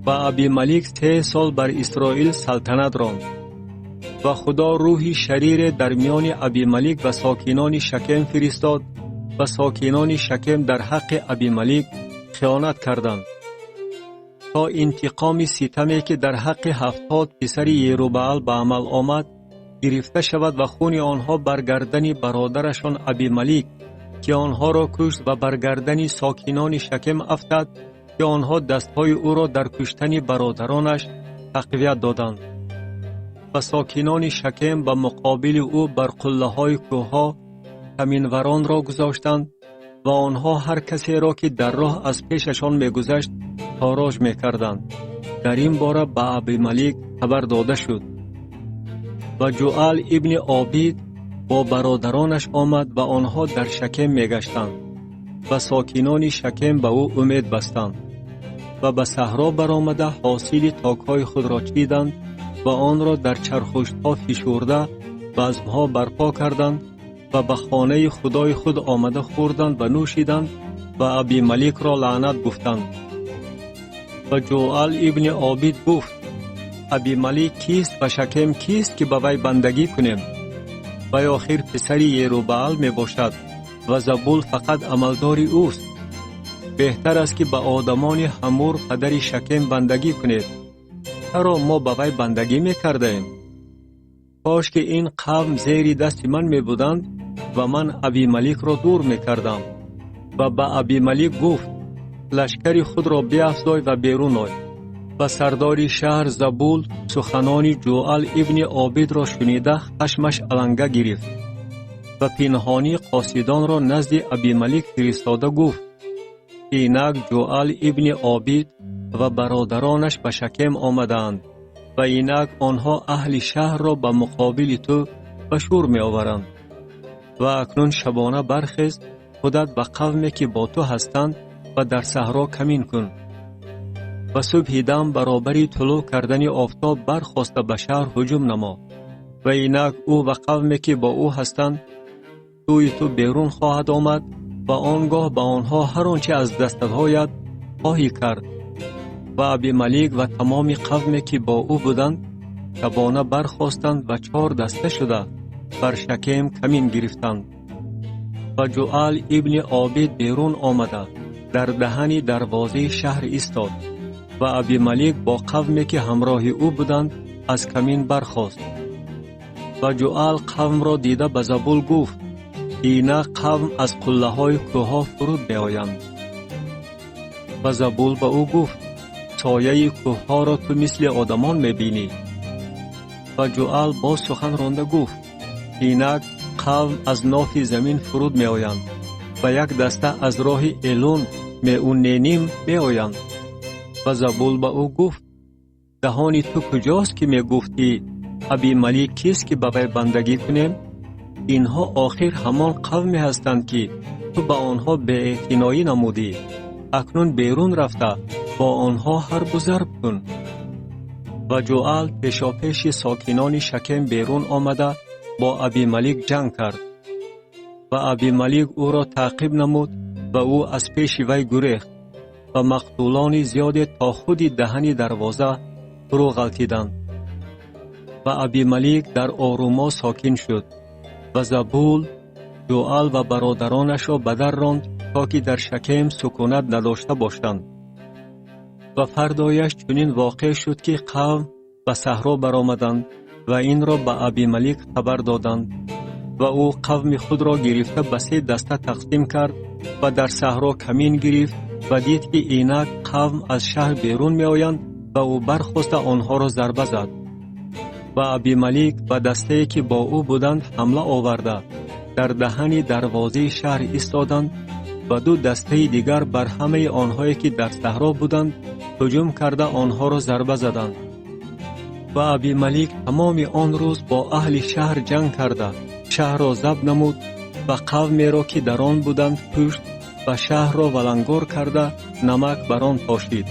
Ва Абималик 3 сол бар Исроил салтанат ронд. Ва Худо рӯҳи шарире дар миёни Абималик ва сокинони Шакем фиристод ва сокинони Шакем дар ҳаққи Абималик хиёнат карданд, то интиқоми ситаме, ки дар ҳаққи 70 писари Ерубаал ба амал омад, гирифта шавад ва хуни онҳо бар гардани бародарашон Абималик, ки онҳоро кушт, ва бар гардани сокинони Шакем афтад, ки онҳо дастҳои ӯро дар куштани бародаронаш тақвият доданд. Ва сокинони Шакем ба муқобили ӯ бар қуллаҳои кӯҳҳо каминваронро гузоштанд ва онҳо ҳар касеро, ки дар роҳ аз пешашон мегузашт, тороҷ мекарданд. Дар ин бора ба Абималик хабар дода шуд. Ва Ҷуал ибни Обид бо бародаронаш омад ва онҳо дар Шакем мегаштанд ва сокинони Шакем ба ӯ умед бастанд ва ба саҳро баромада, ҳосили токҳои худро чиданд ва онро дар чархуштҳо фишурда, базмҳо барпо карданд ва ба хонаи худои худ омада, хӯрданд ва нӯшиданд ва Абималикро лаънат гуфтанд. Ва Ҷуал ибни Обид гуфт: «Абималик кист ва Шакем кист, ки ба вай бандагӣ кунем? Вай охир писари Ерубаал мебошад ва Забул фақат амалдори ӯст. Беҳтар аст, ки ба одамони Ҳамур, падари Шакем, бандагӣ кунед. Чаро мо ба вай бандагӣ мекардаем? Кош ки ин қавм зери дасти ман мебуданд ва ман Абималикро дур мекардам». Ва ба Абималик гуфт: «Лашкари худро биафзой ва берун ой». Ва сардори шаҳр Забул суханони Ҷуал ибни Обидро шунида, хашмаш аланга гирифт ва пинҳонӣ қосидонро назди Абималик фиристода гуфт: «Инак Ҷуал ибни Обид ва бародаронаш ба Шакем омадаанд ва инак онҳо аҳли шаҳрро ба муқобили ту ба шӯр меоваранд. Ва акнун шабона бархез, худат ва қавме, ки бо ту ҳастанд, ва дар саҳро камин кун. Ва субҳи дам баробари тулӯъ кардани офтоб бархоста, ба шаҳр ҳуҷум намо ва инак ӯ ва қавме, ки бо ӯ ҳастанд, сӯи ту берун хоҳад омад ва он гоҳ ба онҳо ҳар он че аз дастат ояд, хоҳӣ кард». Ва Абималик ва тамоми қавме, ки бо ӯ буданд, шабона бархостанд ва чор даста шуда, бар Шакем камин гирифтанд. Ва Ҷуал ибни Обид берун омада, дар даҳани дарвозаи шаҳр истод ва Абималик бо қавме, ки ҳамроҳи ӯ буданд, аз камин бархост. Ва Ҷуал қавмро дида, ба Забул гуфт: «Инак қавм аз қуллаҳои кӯҳҳо фуруд меоянд». Ва Забул ба ӯ гуфт: «Сояи кӯҳҳоро ту мисли одамон мебинӣ». Ва Ҷуал боз сухан ронда гуфт: «Инак қавм аз нофи замин фуруд меоянд ва як даста аз роҳи Элун Меунненим меоянд». Ва Забул ба ӯ гуфт: «Даҳони ту куҷост, ки мегуфтӣ: Абималик кист, ки ба вай бандагӣ кунем? Инҳо охир ҳамон қавме ҳастанд, ки ту ба онҳо беэътиноӣ намудӣ. Акнун берун рафта, бо онҳо ҳарбу зарб кун». Ва Ҷуал пешопеши сокинони Шакем берун омада, бо Абималик ҷанг кард. Ва Абималик ӯро таъқиб намуд ва ӯ аз пеши вай гурехт ва мақтулони зиёде то худи даҳани дарвоза фурӯ ғалтиданд. Ва Абималик дар Орумо сокин шуд. Ва Забул Ҷуал ва бародаронашро ба дар ронд, то ки дар Шакем сукунат надошта бошанд. Ва фардояш чунин воқеъ шуд, ки қавм ба саҳро баромаданд ва инро ба Абималик хабар доданд. Ва ӯ қавми худро гирифта, ба се даста тақсим кард ва дар саҳро камин гирифт ва дид, ки инак қавм аз шаҳр берун меоянд ва ӯ бархоста, онҳоро зарба зад. Ва Абималик ба дастае, ки бо ӯ буданд, ҳамла оварда, дар даҳани дарвозаи шаҳр истоданд ва ду дастаи дигар бар ҳамаи онҳое, ки дар саҳро буданд, ҳуҷум карда, онҳоро зарба заданд. Ва Абималик тамоми он рӯз бо аҳли шаҳр ҷанг карда, шаҳрро забт намуд ва қавмеро, ки дар он буданд, кушт ва шаҳрро валангор карда, намак бар он пошид.